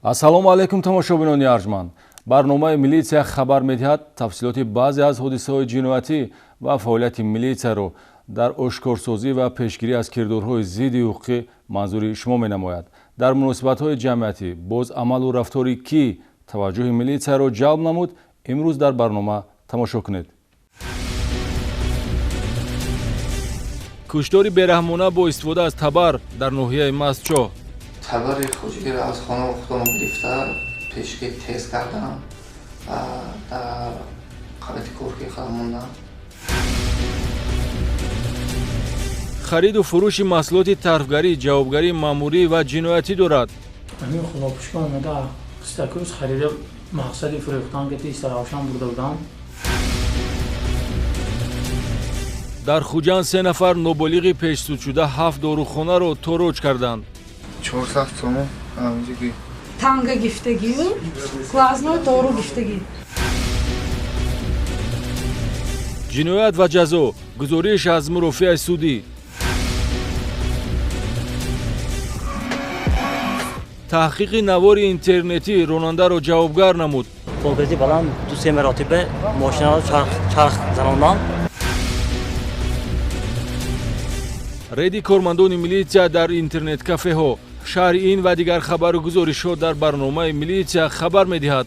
Ассалому алайкум, тамошобинони арҷманд. Барномаи милитсия хабар медиҳад тафсилоти баъзе аз ҳодисаҳои ҷиноятӣ ва фаъолияти милитсияро дар ошкорсозӣ ва пешгирӣ аз кирдорҳои зидди ҳуқуқӣ манзури шумо менамояд. Дар муносибатҳои ҷамъиятӣ боз амалу рафтори кӣ таваҷҷӯҳи милитсияро ҷалб намуд, имрӯз дар барнома тамошо кунед. Куштори бераҳмона бо истифода аз табар дар ноҳияи Мастчоҳ. Табари хоҷагиро аз хона худам гирифта, пешки тез кардам ва дар қалати кӯрки худам мондам. Хариду фурӯши маҳсулоти тарфгарӣ ҷавобгарии маъмурӣ ва ҷиноятӣ дорад. Ҳамин хулопушка омада қистакӯз харида мақсади фурӯхтан ки Истаравшан бурда будам. Дар Хуҷанд се нафар ноболиғи пешсудшуда 7 дорухонаро тороҷ карданд. 400 сомон ҳаминҷоги танга гифтагию глазной дору гифтагӣ. Ҷиноят ва ҷазо. Гузориш аз мурофиаи судӣ. Таҳқиқи навори интернетӣ ронандаро ҷавобгар намуд. Бо гази баланд 2-3 маротиба мошинаро чарх занондам. Рейди кормандони милитсия дар интернет-кафеҳо. Шаҳри ин ва дигар хабару гузоришҳо дар барномаи милитсия хабар медиҳад.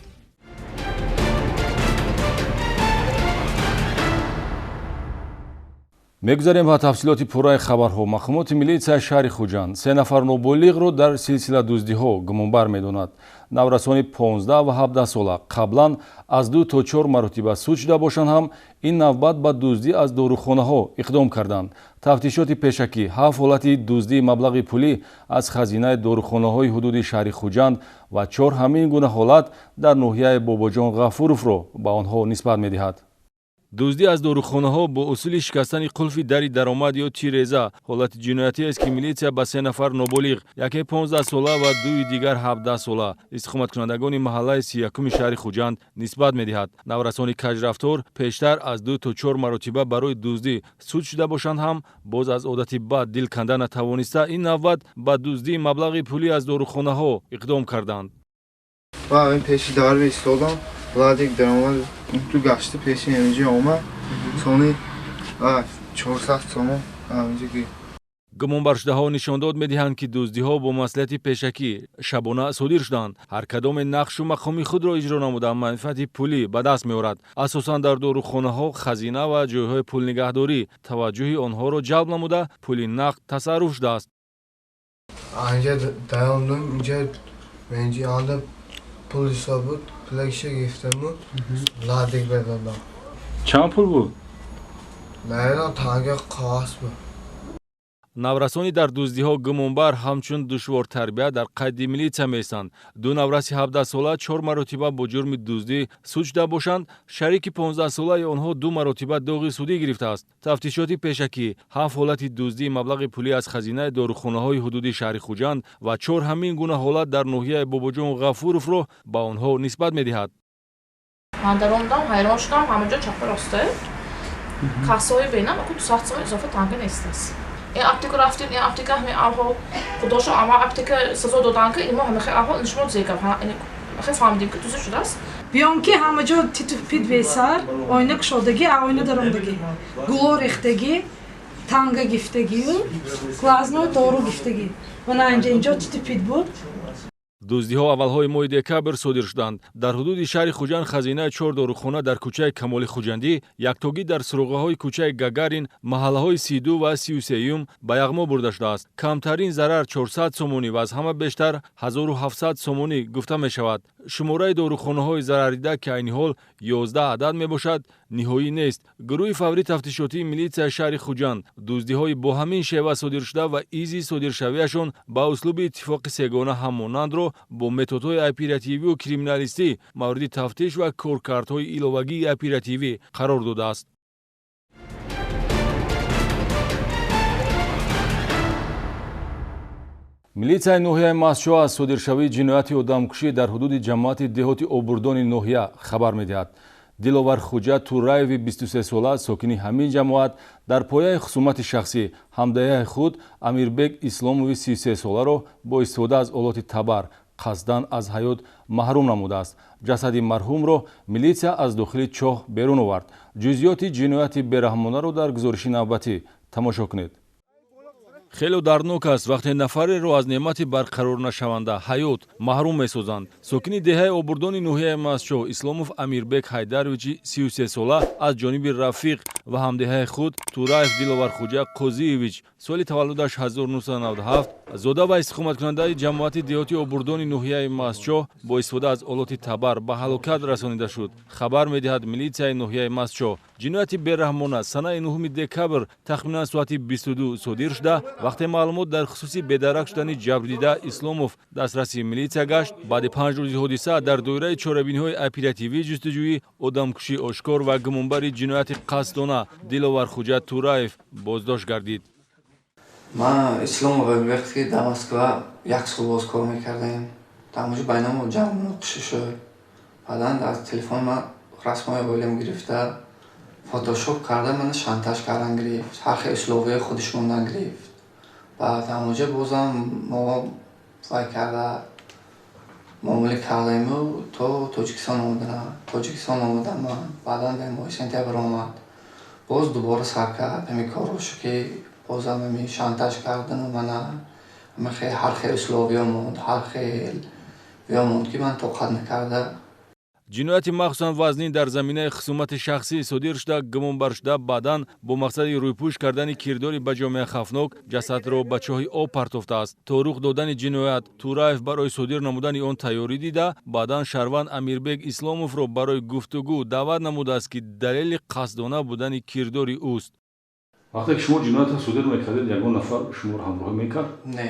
Мегузарем ба тафсилоти пурраи хабарҳо. Мақомоти милитсияи шаҳри Хуҷанд се нафар ноболиғро дар силсила дуздиҳо гумонбар медонад. Наврасони 15 ва 17 сола қаблан аз 2 то 4 маротиба суд шуда бошанд ҳам ин навбат ба дуздӣ аз дорухонаҳо иқдом карданд. Тафтишоти пешакӣ 7 ҳолати дуздии маблағи пулӣ аз хазинаи дорухонаҳои ҳудуди шаҳри Хуҷанд ва 4 ҳамин гуна ҳолат дар ноҳияи Бобоҷон Ғафуровро ба онҳо нисбат медиҳад. Дуздӣ аз дорухонаҳо бо усули шикастани қулфи дари даромад ё тиреза ҳолати ҷиноятиест, ки милитсия ба се нафар ноболиғ, яке 15 сола ва дуи дигар 17 сола, истиқоматкунандагони маҳаллаи 31-уми шаҳри Хуҷанд нисбат медиҳад. Наврасони каҷрафтор пештар аз 2 то 4 маротиба барои дуздӣ суд шуда бошанд ҳам боз аз одати бад дил канда натавониста ин навбат ба дуздии маблағи пулӣ аз дорухонаҳо иқдом карданд. Пеши дар истодам, Владик даромад, ту гашти пеши ҳаминҷо омад, сони 400 сомон ҳаминҷоги. Гумонбаршудаҳо нишондод медиҳанд, ки дуздиҳо бо маслиҳати пешакӣ шабона содир шуданд. Ҳар кадоме нақшу мақоми худро иҷро намуда манфиати пулӣ ба даст меорад. Асосан дар дорухонаҳо, хазина ва ҷойҳои пулнигаҳдорӣ таваҷҷӯҳи онҳоро ҷалб намуда пули нақд тасарруф шудааст. Инҷа даромадам, инҷа инҷа пул ҳисоб буд, пулакша гирифтаму Владик bedодам. Чанд пул буд? Наедам, танга қоғаз буд. Наврасони дар дуздиҳо гумонбар ҳамчун душвортарбия дар қайди милитсия меистанд. Ду навраси 17 сола 4 маротиба бо ҷурми дуздӣ суд шуда бошанд, шарики 15 солаи онҳо 2 маротиба доғи судӣ гирифтааст. Тафтишоти пешакӣ 7 ҳолати дуздии маблағи пулӣ аз хазинаи дорухонаҳои ҳудуди шаҳри Хуҷанд ва 4 ҳамин гуна ҳолат дар ноҳияи Бобоҷон Ғафуровро ба онҳо нисбат медиҳад. Ман даромадам, ҳайрон шудам, ҳамаҷо чапа росте. Кассаҳои бинам, аку 200 сом изофа танга нестаст. Ин аптека рафтем, ин аптека ҳамин авҳо худошо ама аптека сазо додан, ки имо ҳамин авҳо ин шумо зегав хе фаҳмидем, ки дуздӣ шудааст. Биём ки ҳама ҷо титу пит бесар, оина кушодагӣ, оина даромадагӣ, гуло рехтагӣ, танга гифтагию глазной дору гифтагӣ. Мана инҷо титу пит буд. Дуздиҳо аввалҳои моҳи декабр содир шуданд. Дар ҳудуди шаҳри Хуҷанд хазинаи 4 дорухона дар кӯчаи Камоли Хуҷандӣ, яктогӣ дар суроғаҳои кӯчаи Гагарин, маҳаллаҳои 32 ва 33 ба яғмо бурда шудааст. Камтарин зарар 400 сомонӣ ва аз ҳама бештар 1700 сомонӣ гуфта мешавад. Шумораи дорухонаҳои зарардида, ки айни ҳол 11 адад мебошад, ниҳоӣ нест. Гурӯҳи фаврӣ тафтишотии милитсияи шаҳри Хуҷанд дуздиҳои бо ҳамин шева содиршуда ва изи содиршавиашон ба услуби иттифоқи сегона ҳамонандро бо методҳои оперативию криминалистӣ мавриди тафтиш ва коркардҳои иловагии оперативӣ қарор додааст. Милитсияи ноҳияи Мастчоҳ аз содиршавии ҷинояти одамкушӣ дар ҳудуди ҷамоати деҳоти Обурдони ноҳия хабар медиҳад. Диловар Хуҷа Тураеви 23 сола, сокини ҳамин ҷамоат, дар пояи хусумати шахсӣ ҳамдаяи худ Амирбек Исломови 33 соларо бо истифода аз олоти табар қасдан аз ҳаёт маҳрум намудааст. Ҷасади марҳумро милитсия аз дохили чоҳ берун овард. Ҷузъиёти ҷинояти бераҳмонаро дар гузориши навбатӣ тамошо кунед. Хеле дарднок аст вақте нафареро аз неъмати барқарорнашаванда ҳаёт маҳрум месозанд. Сокини деҳаи Обурдони ноҳияи Мастчоҳ Исломов Амирбек Ҳайдаровичи 33сола аз ҷониби рафиқ ва ҳамдеҳаи худ Тураев Диловархуҷа Қозиевич соли таваллудаш 1997 зода ва истиқоматкунандаи ҷамоати деҳоти Обурдони ноҳияи Мастчоҳ бо истифода аз олоти табар ба ҳалокат расонида шуд. Хабар медиҳад милитсияи ноҳияи Мастчоҳ. Ҷинояти бераҳмона санаи 9 декабр тахминан соати 22 содир шуда, вақте маълумот дар хусуси бедарак шудани ҷабрдида Исломов дастраси милитсия гашт. Баъди 5 рӯзи ҳодиса дар доираи чорабиниҳои оперативӣ ҷустуҷӯӣ одамкушӣ ошкор ва гумонбари ҷинояти қасдона Диловархуҷа Тураев боздошт гардид. Ман Исломов вақте ки дар Москва як сол боз кор мекардем, дар онҷо байнамо ҷанг муноқиша шуд. Баъдан аз телефон ман расмҳои оилам гирифта, фотошоп карда, мана шантаж кардан гирифт, ҳар хел условияи худиш мондан гирифт. Баъд ҳамонҷо бозам мо вай карда муомила кардему то Тоҷикистон омаданам. Тоҷикистон омадам ман, баъдан дар моҳи сентябр омад. Боз дубора сар кард ҳамин корҳошо, ки бозам ҳамин шантаж кардану мана ҳар хел условия монд, ҳар хел виё монд, ки ман тоқат накарда. Ҷинояти махсусан вазнин дар заминаи хусумати шахсӣ содир шуда, гумонбаршуда баъдан бо мақсади рӯйпӯш кардани кирдори ба ҷомеа хавфнок ҷасадро ба чоҳи об партофтааст. То рух додани ҷиноят Тураев барои содир намудани он тайёрӣ дида, баъдан шаҳрванд Амирбек Исломовро барои гуфтугӯ даъват намудааст, ки далели қасдона будани кирдори ӯст. Вақте ки шумо ҷиноятро содир мекардед, ягон нафар шуморо ҳамроҳӣ мекард? Не,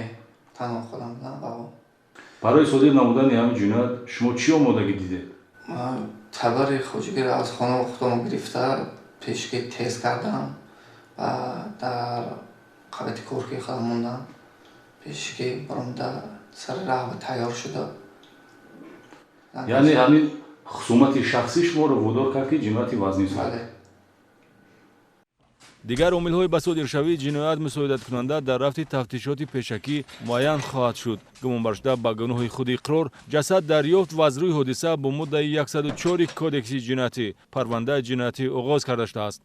танҳо худам будам. Барои содир намудани ҳамин ҷиноят шумо чӣ омодагӣ дидед? Табари хоҷагиро аз хона худам гирифта, пешки тез кардам ва дар қабати корки худам мондам. Пешки баромада сари раҳва тайёр шуда. Яъне ҳамин хусумати шахсӣ шуморо водор кард, ки ҷинояти вазнин содир? Дигар омилҳои ба содиршавии ҷиноят мусоидаткунанда дар рафти тафтишоти пешакӣ муайян хоҳад шуд. Гумонбаршуда ба гуноҳи худ иқрор, ҷасад дарёфт ва аз рӯи ҳодиса бо моддаи 104 кодекси ҷиноятӣ парвандаи ҷиноятӣ оғоз карда шудааст.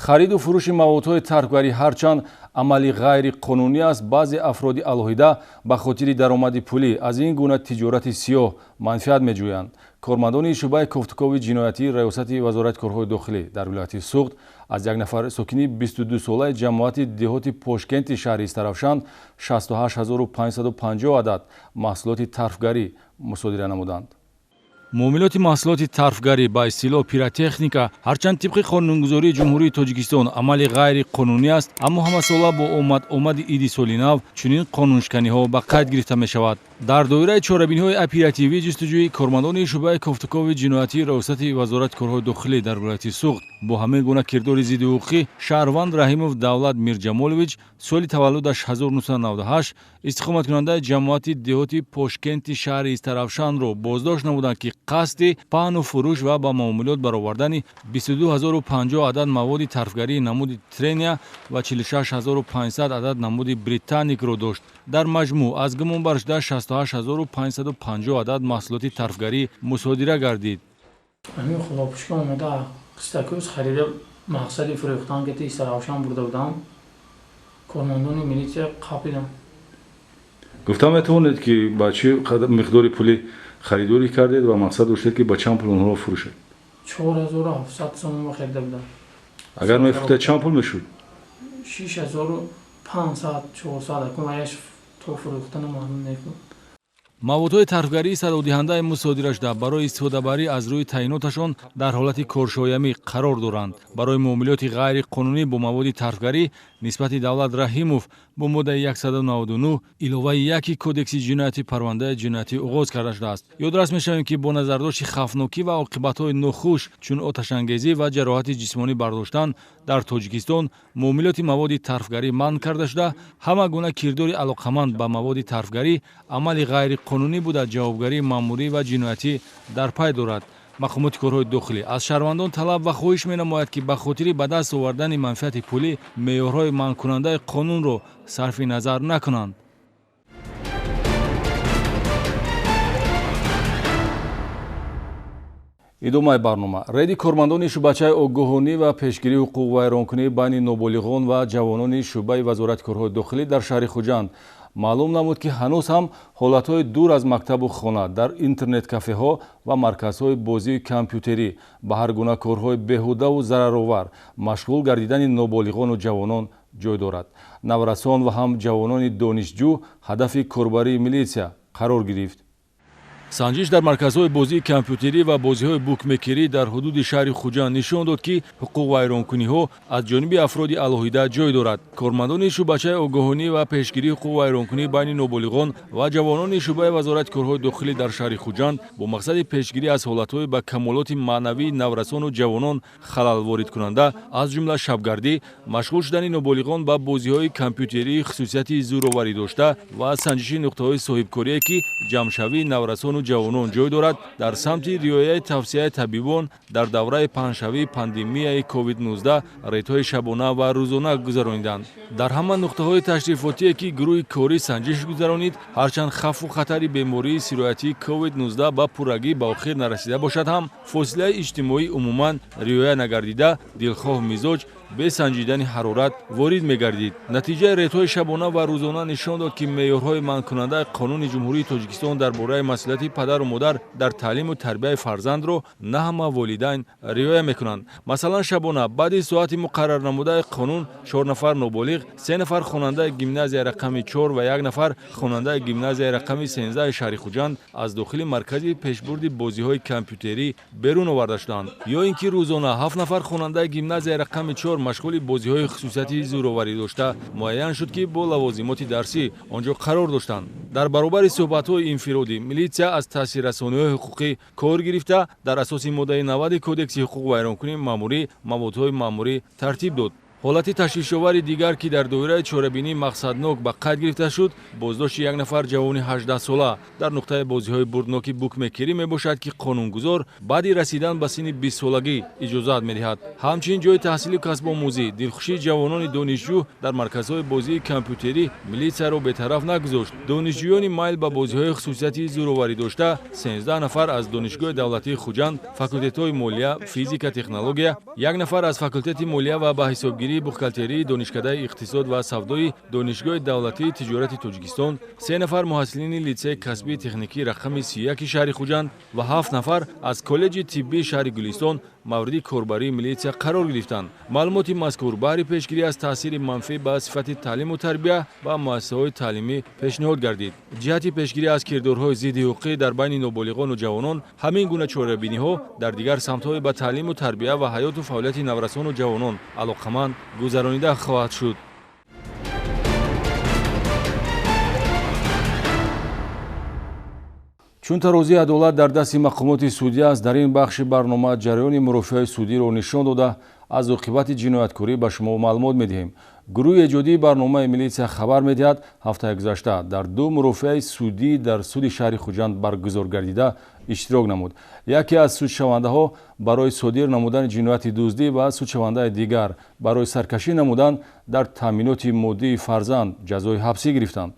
Хариду фурӯши маводҳои таркгарӣ ҳарчанд амали ғайриқонунӣ аст, баъзе афроди алоҳида ба хотири даромади пулӣ аз ин гуна тиҷорати сиёҳ манфиат меҷӯянд. Кормандони шӯъбаи кофтукови ҷиноятии раёсати Вазорати корҳои дохилӣ дар вилояти Суғд аз як нафар сокини 22солаи ҷамоати деҳоти Пошкенти шаҳри Истаравшан 68550 адад маҳсулоти тарфгарӣ мусодира намуданд. Муомилоти маҳсулоти тарфгарӣ ба истилоҳ пиротехника ҳарчанд тибқи қонунгузории Ҷумҳурии Тоҷикистон амали ғайриқонунӣ аст, аммо ҳамасола бо омад-омади иди соли нав чунин қонуншиканиҳо ба қайд гирифта мешавад. Дар доираи чорабиниҳои оперативӣ ҷустуҷӯи кормандони шӯъбаи кофтукови ҷиноятии раёсати Вазорати корҳои дохилӣ дар вилояти Суғд бо ҳамин гуна кирдори зиддиҳуқуқӣ шаҳрванд Раҳимов Давлат Мирҷамолович соли таваллудаш 1998 истиқоматкунандаи ҷамоати деҳоти Пошкенти шаҳри Истаравшанро боздошт намуданд, ки қасди паҳну фурӯш ва ба муомилот баровардани 22050 адад маводи тарфгарии намуди трения ва 46500 адад намуди британикро дошт. Дар маҷмӯъ аз гумонбаршуда 68550 адад маҳсулоти тарфгарӣ мусодира гардид. Ҳамин хулопушка омада қистакӯз харида мақсади фурӯхтан ки Истаравшан бурда будам. Кормандони милитсия қапидам. Гуфта метавонед, ки ба чӣ миқдори пулӣ харидорӣ кардед ва мақсад доштед, ки ба чанд пул онҳоро фурӯшед? 4700 сомон харида будам. Агар мефурӯхтед чанд пул мешуд? 6500 400 акун ваяш то фурӯхтана маълум некун. Маводҳои тарфгарии садодиҳандаи мусодира шуда барои истифодабарӣ аз рӯи таъиноташон дар ҳолати коршоямӣ қарор доранд. Барои муомилоти ғайриқонунӣ бо маводи тарфгарӣ нисбати Давлат Раҳимов бо моддаи 199 иловаи 1 кодекси ҷиноятӣ парвандаи ҷиноятӣ оғоз карда шудааст. Ёдрас мешавем, ки бо назардошти хавфнокӣ ва оқибатҳои нохуш чун оташангезӣ ва ҷароҳати ҷисмонӣ бардоштан дар Тоҷикистон муомилоти маводи тарфгарӣ манъ карда шуда, ҳама гуна кирдори алоқаманд ба маводи тарфгарӣ амали ғайриқонунӣ буда, ҷавобгарии маъмурӣ ва ҷиноятӣ дар пай дорад. Мақомоти корҳои дохилӣ аз шаҳрвандон талаб ва хоҳиш менамояд, ки ба хотири ба даст овардани манфиати пулӣ меъёрҳои манъкунандаи қонунро сарфи назар накунанд. Идомаи барнома. Рейди кормандони шӯъбачаи огоҳонӣ ва пешгирии ҳуқуқвайронкунӣ байни ноболиғон ва ҷавонони шӯъбаи вазорати корҳои дохилӣ дар шаҳри Хуҷанд маълум намуд, ки ҳанӯз ҳам ҳолатҳои дур аз мактабу хона дар интернет-кафеҳо ва марказҳои бозии компютерӣ ба ҳар гуна корҳои беҳудаву зараровар машғул гардидани ноболиғону ҷавонон ҷой дорад. Наврасон ва ҳам ҷавонони донишҷӯ ҳадафи корбарии милитсия қарор гирифт. Санҷиш дар марказҳои бозии компютерӣ ва бозиҳои букмекерӣ дар ҳудуди шаҳри Хуҷанд нишон дод, ки ҳуқуқвайронкуниҳо аз ҷониби афроди алоҳида ҷой дорад. Кормандони шӯъбачаи огоҳонӣ ва пешгирии ҳуқуқвайронкунӣ байни ноболиғон ва ҷавонони шӯъбаи вазорати корҳои дохилӣ дар шаҳри Хуҷанд бо мақсади пешгирӣ аз ҳолатҳои ба камолоти маънавии наврасону ҷавонон халал воридкунанда, аз ҷумла шабгардӣ, машғул шудани ноболиғон ба бозиҳои компютерии хусусияти зӯроварӣ дошта ва санҷиши нуқтаҳои соҳибкорие, ки ҷамъшавии наврасону ҷавонон ҷой дорад, дар самти риояи тавсияи табибон дар давраи паҳншавии пандемияи COVID-19 рейдҳои шабона ва рӯзона гузарониданд. Дар ҳама нуқтаҳои ташрифотие, ки гурӯҳи корӣ санҷиш гузаронид, ҳарчанд хавфу хатари бемории сироятии COVID-19 ба пуррагӣ ба охир нарасида бошад ҳам, фосилаи иҷтимоӣ умуман риоя нагардида, дилхоҳ мизоҷ бе санҷидани ҳарорат ворид мегардид. Натиҷаи рейдҳои шабона ва рӯзона нишон дод, ки меъёрҳои манъкунандаи қонуни Ҷумҳурии Тоҷикистон дар бораи масъулияти падару модар дар таълиму тарбияи фарзандро на ҳама волидайн риоя мекунанд. Масалан, шабона баъди соати муқаррарнамудаи қонун 4 нафар ноболиғ, 3 нафар хонандаи гимназияи рақами 4 ва 1 нафар хонандаи гимназияи рақами 13 шаҳри Хуҷанд аз дохили маркази пешбурди бозиҳои компютерӣ берун оварда шуданд. Ё ин ки рӯзона 7 нафар хонандаи гимназияи рақами 4 машғули бозиҳои хусусияти зӯроварӣ дошта, муайян шуд, ки бо лавозимоти дарсӣ он ҷо қарор доштанд. Дар баробари суҳбатҳои инфиродӣ милитсия аз таъсиррасониҳои ҳуқуқӣ кор гирифта, дар асоси моддаи 90 кодекси ҳуқуқвайронкунии маъмурӣ маводҳои маъмурӣ тартиб дод. Ҳолати ташвишовари дигар, ки дар доираи чорабинии мақсаднок ба қайд гирифта шуд, боздошти як нафар ҷавони 18-сола дар нуқтаи бозиҳои бурдноки букмекерӣ мебошад, ки қонунгузор баъди расидан ба синни 20-солагӣ иҷозат медиҳад. Ҳамчунин ҷои таҳсили касбомӯзӣ, дилхушии ҷавонони донишҷӯ дар марказҳои бозии компютерӣ милитсияро бетараф нагузошт. Донишҷӯёни майл ба бозиҳои хусусияти зӯроварӣ дошта, 13 нафар аз Донишгоҳи давлатии Хуҷанд, факултетҳои молия, физика, технология, 1 нафар аз факултети молия ва ба ҳисобгирии бухгалтерии Донишкадаи иқтисод ва савдои Донишгоҳи давлатии тиҷорати Тоҷикистон, 3 нафар муҳассилини литсеи касбии техникии рақами 31 шаҳри Хуҷанд ва 7 нафар аз коллеҷи тиббии шаҳри Гулистон мавриди корбарии милитсия қарор гирифтанд. Маълумоти мазкур баҳри пешгирӣ аз таъсири манфӣ ба сифати таълиму тарбия ба муассисаҳои таълимӣ пешниҳод гардид. Ҷиҳати пешгирӣ аз кирдорҳои зидди ҳуқуқӣ дар байни ноболиғону ҷавонон ҳамин гуна чорабиниҳо дар дигар самтҳои ба таълиму тарбия ва ҳаёту фаъолияти наврасону ҷавонон алоқаманд гузаронида хоҳад шуд. Чун тарозии адолат дар дасти мақомоти судӣ аст, дар ин бахши барнома ҷараёни мурофиаи судиро нишон дода, аз оқибати ҷинояткорӣ ба шумо маълумот медиҳем. Гурӯҳи эҷодии барномаи милитсия хабар медиҳад, ҳафтаи гузашта дар 2 мурофиаи судӣ дар суди шаҳри Хуҷанд баргузор гардида иштирок намуд. Яке аз судшавандаҳо барои содир намудани ҷинояти дуздӣ ва судшавандаи дигар барои саркашӣ намудан дар таъминоти моддии фарзанд ҷазои ҳабсӣ гирифтанд.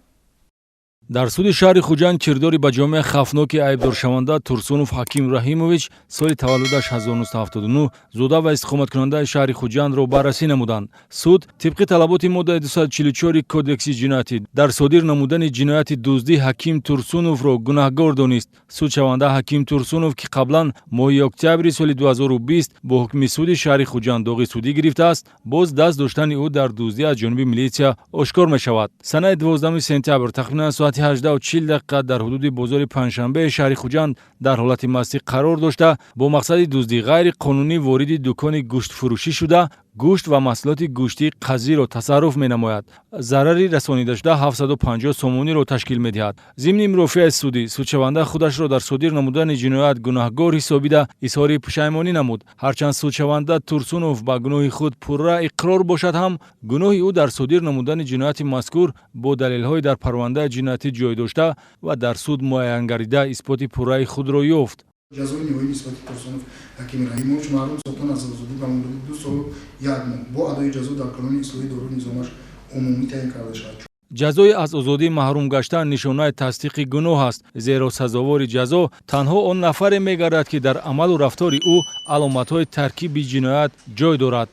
Дар суди шаҳри Хуҷанд кирдори ба ҷомеа хавфноки айбдоршаванда Турсунов Ҳаким Раҳимович соли таваллудаш 1979 зода ва истиқоматкунандаи шаҳри Хуҷандро баррасӣ намуданд. Суд тибқи талаботи моддаи 244 кодекси ҷиноятӣ дар содир намудани ҷинояти дуздӣ Ҳаким Турсуновро гунаҳгор донист. Судшаванда Ҳаким Турсунов, ки қаблан моҳи октябри соли 2020 бо ҳукми суди шаҳри Хуҷанд доғи судӣ гирифтааст, боз даст доштани ӯ дар дуздӣ аз ҷониби милитсия ошкор мешавад. Санаи 12 сентябр тахминан соати 18:40 дақиқа дар ҳудуди бозори панҷшанбеи шаҳри Хуҷанд дар ҳолати мастӣ қарор дошта, бо мақсади дуздӣ ғайриқонунӣ вориди дукони гӯштфурӯшӣ шуда, гӯшт ва маҳсулоти гӯштии қазиро тасарруф менамояд. Зарари расонидашуда 750 сомониро ташкил медиҳад. Зимни мурофиаи судӣ судшаванда худашро дар содир намудани ҷиноят гунаҳгор ҳисобида изҳори пушаймонӣ намуд. Ҳарчанд судшаванда Турсунов ба гуноҳи худ пурра иқрор бошад ҳам, гуноҳи ӯ дар содир намудани ҷинояти мазкур бо далелҳои дар парвандаи ҷиноятӣ ҷой дошта ва дар суд муайян гардида исботи пурраи худро ёфт. Ҷазои ниҳоӣ нисбати Турсунов Ҳаким Раҳимович маҳрум сохтан аз озодӣ ба муддати 2 солу 1 моҳ бо адои ҷазо дар колонияи ислоҳии дорои низомаш умумӣ таъин карда шавад. Ҷазои аз озодӣ маҳрум гаштан нишонаи тасдиқи гуноҳ аст, зеро сазовори ҷазо танҳо он нафаре мегардад, ки дар амалу рафтори ӯ аломатҳои таркиби ҷиноят ҷой дорад.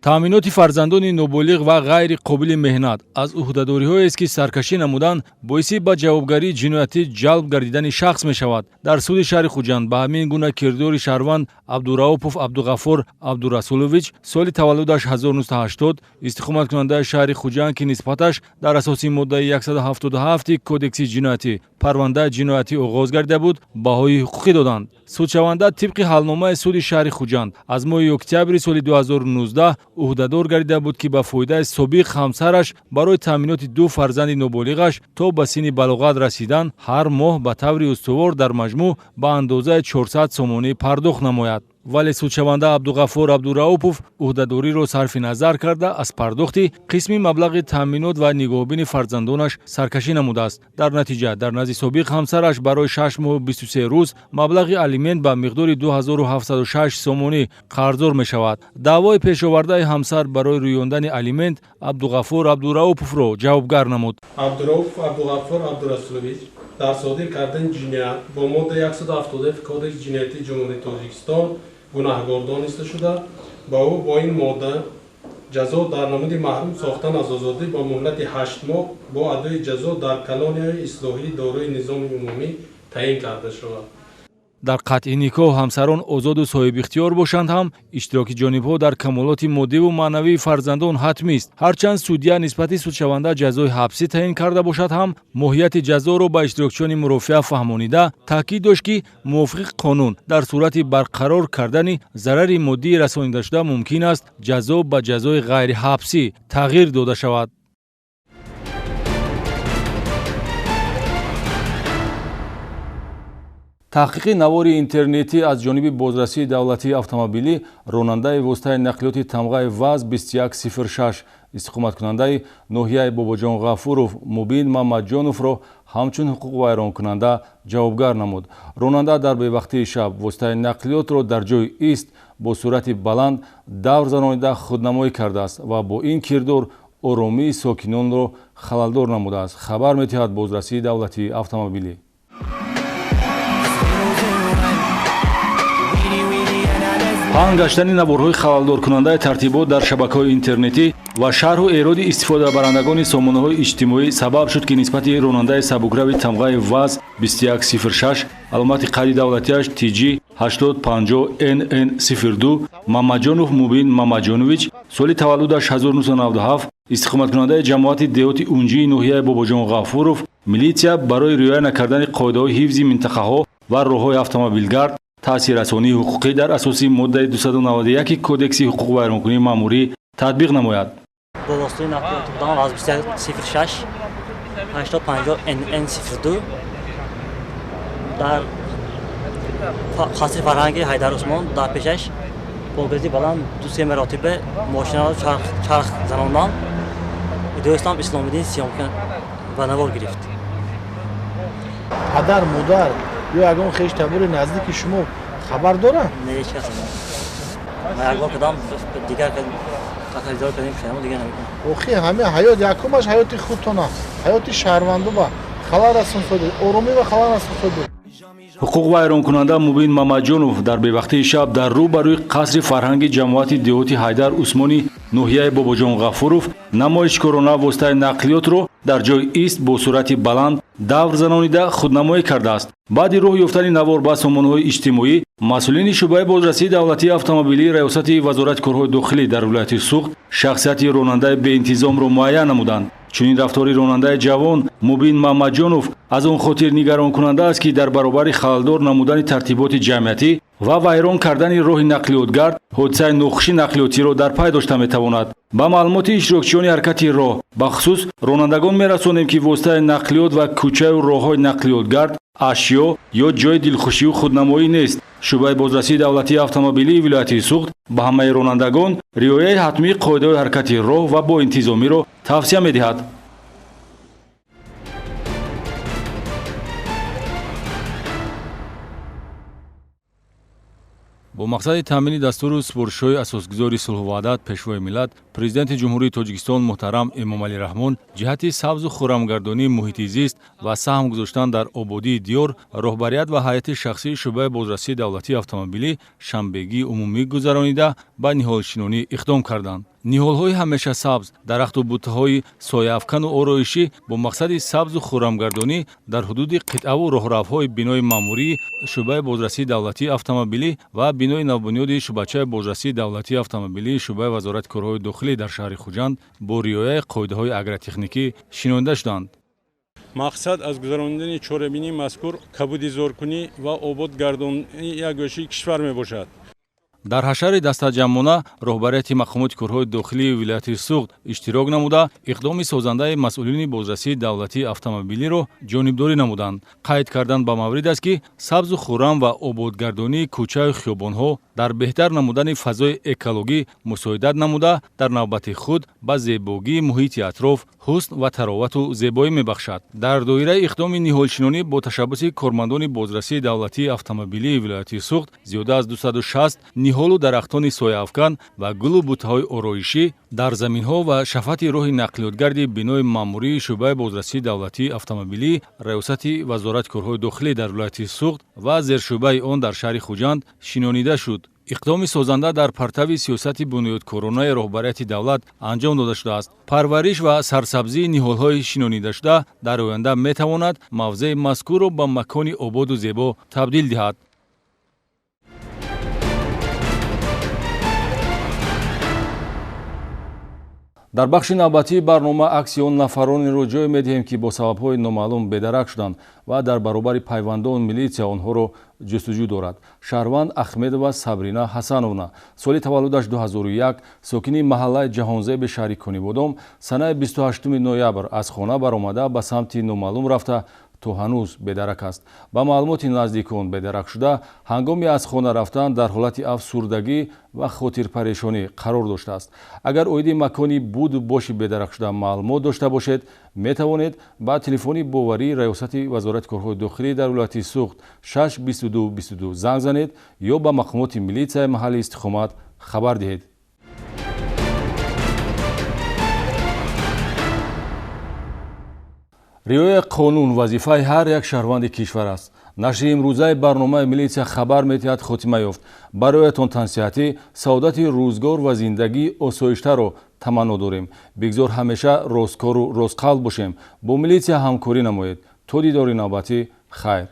Таъминоти фарзандони ноболиғ ва ғайри қобили меҳнат аз ӯҳдадориҳоест, ки саркашӣ намудан боиси ба ҷавобгарии ҷиноятӣ ҷалб гардидани шахс мешавад. Дар суди шаҳри Хуҷанд ба ҳамин гуна кирдори шаҳрванд Абдураупов Абдуғаффор Абдурасулович соли таваллудаш 1980 истиқоматкунандаи шаҳри Хуҷанд, ки нисбаташ дар асоси моддаи 177 кодекси ҷиноятӣ парвандаи ҷиноятӣ оғоз гардида буд, баҳои ҳуқуқӣ доданд. Судшаванда тибқи ҳалномаи суди шаҳри Хуҷанд аз моҳи октябри соли 2019 ӯҳдадор гардида буд, ки ба фоидаи собиқ ҳамсараш барои таъминоти 2 фарзанди ноболиғаш то ба синни балоғат расидан ҳар моҳ ба таври устувор дар маҷмӯъ ба андозаи 400 сомонӣ пардохт намояд. Вале судшаванда Абдуғаффор Абдураупов ӯҳдадориро сарфи назар карда аз пардохти қисми маблағи таъминот ва нигоҳубини фарзандонаш саркашӣ намудааст. Дар натиҷа дар назди собиқ ҳамсараш барои 6 моҳу 23 рӯз маблағи алимент ба миқдори 2706 сомонӣ қарздор мешавад. Даъвои пешовардаи ҳамсар барои рӯёндани алимент Абдуғаффор Абдурауповро ҷавобгар намуд. Абдураупов Абдуғаффор Абдурасулович дар содир кардани ҷиноят бо моддаи 177 Кодекси ҷиноятии Ҷумҳурии Тоҷикистон гунаҳгор дониста шуда, ба ӯ бо ин модда ҷазо дар намуди маҳрум сохтан аз озодӣ ба муҳлати 8 моҳ бо адои ҷазо дар колонияи ислоҳии дорои низоми умумӣ таъин карда шавад. Дар қатъи никоҳ ҳамсарон озоду соҳибихтиёр бошанд ҳам, иштироки ҷонибҳо дар камолоти моддиву маънавии фарзандон ҳатмист. Ҳарчанд судя нисбати судшаванда ҷазои ҳабсӣ таъин карда бошад ҳам, моҳияти ҷазоро ба иштирокчиёни мурофиа фаҳмонида таъкид дошт, ки мувофиқи қонун дар сурати барқарор кардани зарари моддии расонидашуда мумкин аст ҷазо ба ҷазои ғайриҳабсӣ тағйир дода шавад. Таҳқиқи навори интернетӣ аз ҷониби бозрасии давлатии автомобилӣ ронандаи воситаи нақлиёти тамғаи ВАЗ 2106 истиқоматкунандаи ноҳияи Бобоҷон Ғафуров Мубин Мамаҷоновро ҳамчун ҳуқуқвайронкунанда ҷавобгар намуд. Ронанда дар бевақтии шаб воситаи нақлиётро дар ҷои ист бо суръати баланд давр занонида худнамоӣ кардааст ва бо ин кирдор оромии сокинонро халалдор намудааст, хабар медиҳад бозрасии давлатии автомобилӣ. Паҳн гаштани наворҳои халалдоркунандаи тартибот дар шабакаҳои интернетӣ ва шарҳу эроди истифодабарандагони сомонаҳои иҷтимоӣ сабаб шуд, ки нисбати ронандаи сабукрави тамғаи ВАЗ 2106 аломати қайди давлатиаш TG 8050 NN02 Мамаҷонов Мубин Мамаҷонович соли таваллудаш 1997 истиқоматкунандаи ҷамоати деҳоти Унҷии ноҳияи Бобоҷон Ғафуров милитсия барои риоя накардани қоидаҳои ҳифзи минтақаҳо ва роҳҳои автомобилгард таъсиррасонии ҳуқуқӣ дар асоси моддаи 291 Кодекси ҳуқуқвайронкунии маъмурӣ татбиқ намояд. Бо воситаи нақлиёти худам ВАЗ 2106 850 NN02 дар қасри фарҳанги Ҳайдар Усмон дар пешаш бо гази баланд 2-3 маротиба мошинаро чарх занондам. Дӯстам Исломиддин съёмка ба навор гирифт. Падар, модар ё ягон хештабори наздики шумо хабар доранд? Не, ҳеҷ кас. Ман як бор кардам, дигар тақлидор кардем, шумо дигар намекунам. Охи ҳама ҳаёт якумаш ҳаёти худтона, ҳаёти шаҳрвандуба халал расонсодед, оромӣ ва халал расонсодед. Ҳуқуқвайронкунанда Мубин Мамаҷонов дар бевақтии шаб дар рӯ ба рӯи қасри фарҳанги ҷамоати деҳоти Ҳайдар Усмони ноҳияи Бобоҷон Ғафуров намоишкорона воситаи нақлиётро дар ҷои ист бо суръати баланд давр занонида худнамоӣ кардааст. Баъди роҳ ёфтани навор ба сомонаҳои иҷтимоӣ масъулини шӯъбаи бозрасии давлатии автомобилии раёсати вазорати корҳои дохилӣ дар вилояти Суғд шахсияти ронандаи беинтизомро муайян намуданд. Чунин рафтори ронандаи ҷавон Мубин Мамаҷонов аз он хотир нигаронкунанда аст, ки дар баробари халалдор намудани тартиботи ҷамъиятӣ ва вайрон кардани роҳи нақлиётгард ҳодисаи нохуши нақлиётиро дар пай дошта метавонад. Ба маълумоти иштирокчиёни ҳаракати роҳ, бахусус ронандагон мерасонем, ки воситаи нақлиёт ва кӯчаю роҳҳои нақлиётгард ашё ё ҷои дилхушию худнамоӣ нест. Шӯъбаи бозрасии давлатии автомобилии вилояти Суғд ба ҳамаи ронандагон риояи ҳатмии қоидаҳои ҳаракати роҳ ва боинтизомиро тавсия медиҳад. Бо мақсади таъмини дастуру супоришҳои асосгузори сулҳу ваҳдат, Пешвои миллат, Президенти Ҷумҳурии Тоҷикистон муҳтарам Эмомалӣ Раҳмон ҷиҳати сабзу хуррамгардонии муҳити зист ва саҳм гузоштан дар ободии диёр, роҳбарият ва ҳайати шахсии шӯъбаи бозрасии давлатии автомобилӣ шанбегии умумӣ гузаронида ба ниҳолшинонӣ иқдом карданд. Ниҳолҳои ҳамеша сабз, дарахту буттаҳои сояафкану ороишӣ бо мақсади сабзу хуррамгардонӣ дар ҳудуди қитъаву роҳравҳои бинои маъмурии шӯъбаи бозрасии давлатии автомобилӣ ва бинои навбунёди шӯъбачаи бозрасии давлатии автомобилии шӯъбаи Вазорати корҳои дохилӣ дар шаҳри Хуҷанд бо риояи қоидаҳои агротехникӣ шинонида шуданд. Мақсад аз гузаронидани чорабинии мазкур кабудизоркунӣ ва ободгардонии як гӯшаи кишвар мебошад. Дар ҳашари дастаҷамъона роҳбарияти мақомоти корҳои дохилии вилояти Суғд иштирок намуда, иқдоми созандаи масъулини бозрасии давлатии автомобилиро ҷонибдорӣ намуданд. Қайд кардан ба маврид аст, ки сабзу хуррам ва ободгардонии кӯчаю хиёбонҳо дар беҳтар намудани фазои экологӣ мусоидат намуда, дар навбати худ ба зебогии муҳити атроф ҳусн ва таровату зебоӣ мебахшад. Дар доираи иқдоми ниҳолшинонӣ бо ташаббуси кормандони бозрасии давлатии автомобилии вилояти Суғд зиёда аз 260 ниҳолу дарахтони сояафкан ва гулу буттаҳои ороишӣ дар заминҳо ва шафати роҳи нақлиётгарди бинои маъмурии шӯъбаи бозрасии давлатии автомобилӣ Раёсати Вазорати корҳои дохилӣ дар вилояти Суғд ва зершӯъбаи он дар шаҳри Хуҷанд шинонида шуд. Иқдоми созанда дар партави сиёсати бунёдкоронаи роҳбарияти давлат анҷом дода шудааст. Парвариш ва сарсабзии ниҳолҳои шинонидашуда дар оянда метавонад мавзеи мазкурро ба макони ободу зебо табдил диҳад. Дар бахши навбатии барнома акси он нафаронеро ҷой медиҳем, ки бо сабабҳои номаълум бедарак шуданд ва дар баробари пайвандон милитсия онҳоро ҷустуҷӯ дорад. Шаҳрванд Ахмедова Сабрина Ҳасановна, соли таваллудаш 2001, сокини маҳаллаи Ҷаҳонзеби шаҳри Конибодом, санаи 28 ноябр аз хона баромада ба самти номаълум рафта то ҳанӯз бедарак аст. Ба маълумоти наздикон, бедарак шуда ҳангоми аз хона рафтан дар ҳолати афсурдагӣ ва хотирпарешонӣ қарор доштааст. Агар оиди макони буду боши бедаракшуда маълумот дошта бошед, метавонед ба телефони боварии Раёсати Вазорати корҳои дохилӣ дар вилояти Суғд 6 22 22 занг занед ё ба мақомоти милитсияи маҳалли истиқомат хабар диҳед. Риояи қонун вазифаи ҳар як шаҳрванди кишвар аст. Нашри имрӯзаи барномаи милитсия хабар медиҳад хотима ёфт. Бароятон тансиҳатӣ, саодати рӯзгор ва зиндагии осоиштаро таманно дорем. Бигзор ҳамеша росткору ростқалб бошем. Бо милитсия ҳамкорӣ намоед. То дидори навбатӣ, хайр.